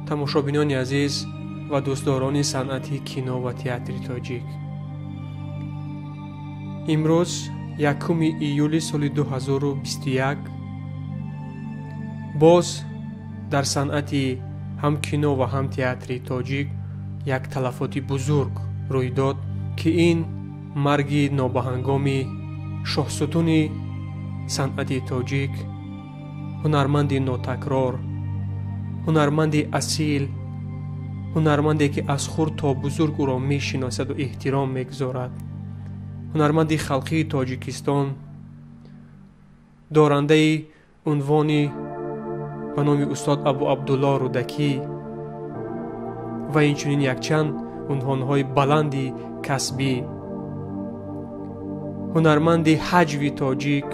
Тамошобинони азиз ва дӯстдорони санъати кино ва театри тоҷик, имрӯз 1 июли соли 2021 боз дар санъати ҳам кино ва ҳам театри тоҷик як талафоти бузург рӯй дод, ки ин марги нобаҳангоми шоҳсутуни санъати тоҷик, ҳунарманди нотакрор, ҳунарманди асил, ҳунарманде ки аз хурд то бузург ӯро мешиносаду эҳтиром мегузорад, ҳунарманди халқии Тоҷикистон, дорандаи унвони ба номи устод Абу Абдулло Рӯдакӣ ва инчунин якчанд унвонҳои баланди касбӣ, ҳунарманди ҳаҷви тоҷик,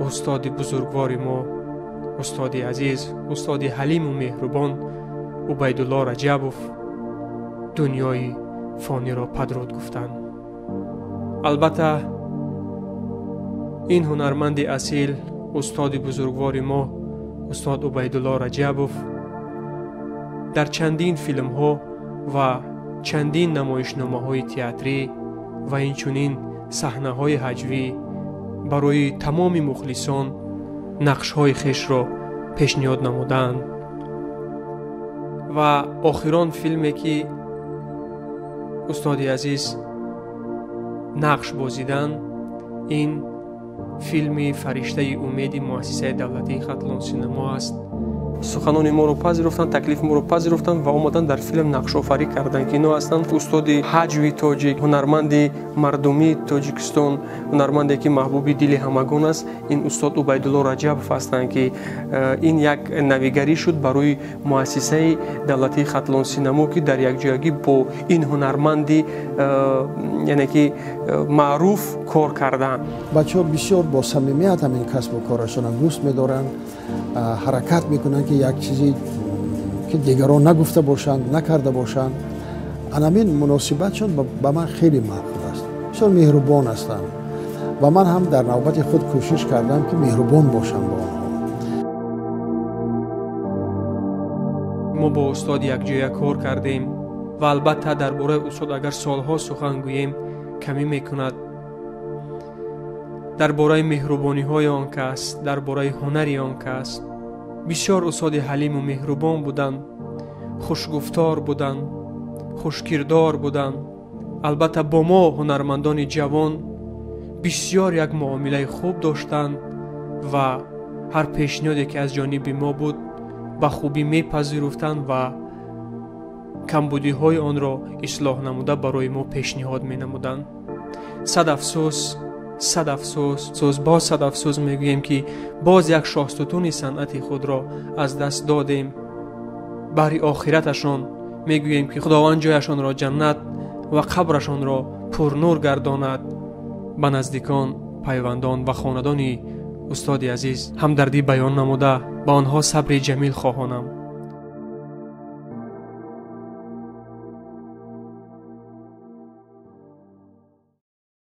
устоди бузургвори мо, устоди азиз, устоди ҳалиму меҳрубон Убайдулло Раҷабов дунёи фониро падруд гуфтанд. Албатта, ин ҳунарманди асил, устоди бузургвори мо, устод Убайдулло Раҷабов дар чандин филмҳо ва чандин намоишномаҳои театрӣ ва инчунин саҳнаҳои ҳаҷвӣ барои тамоми мухлисон нақшҳои хешро пешниҳод намуданд. Ва охирон филме ки устоди азиз нақш бозиданд, ин филми «Фариштаи умеди» муассисаи давлатии Хатлон синемо аст. Суханони моро пазируфтанд, таклифи моро пазируфтанд ва омаданд дар филм нақшофарӣ карданд, ки ино ҳастанд устоди ҳаҷви тоҷик, ҳунарманди мардумии Тоҷикистон, ҳунарманде ки маҳбуби дили ҳамагон аст. Ин устод Убайдулло Раҷабов ҳастанд, ки ин як навигарӣ шуд барои муассисаи давлатии Хатлон синемо, ки дар якҷоягӣ бо ин ҳунарманди яъне ки маъруф кор карданд. Бачаҳо бисёр бо самимият ҳамин касбу корашонро дӯст медоранд, ҳаракат мекунанд, ки як чизе ки дигарон нагуфта бошанд, накарда бошанд. Анамин муносибатшон ба ман хеле маъқул аст. Бисёр меҳрубон ҳастанд ва ман ҳам дар навбати худ кӯшиш кардам, ки меҳрубон бошам бо онҳо. Мо бо устод якҷоя кор кардем ва албатта дар бораи устод агар солҳо сухан гӯем, камӣ мекунад. Дар бораи меҳрубониҳои он кас, дар бораи ҳунари он кас. Бисёр устоди ҳалиму меҳрубон буданд, хушгуфтор буданд, хушкирдор буданд. Албатта бо мо ҳунармандони ҷавон бисёр як муомилаи хуб доштанд ва ҳар пешниҳоде ки аз ҷониби мо буд ба хубӣ мепазируфтанд ва камбудиҳои онро ислоҳ намуда барои мо пешниҳод менамуданд. Сад афсӯс, сад афсӯс, боз сад афсӯс мегӯем, ки боз як шоҳсутуни санъати худро аз даст додем. Баҳри охираташон мегӯем, ки Худованд ҷояшонро ҷаннат ва қабрашонро пурнур гардонад. Ба наздикон, пайвандон ва хонадони устоди азиз ҳамдардӣ баён намуда ба онҳо сабри ҷамил хоҳонам.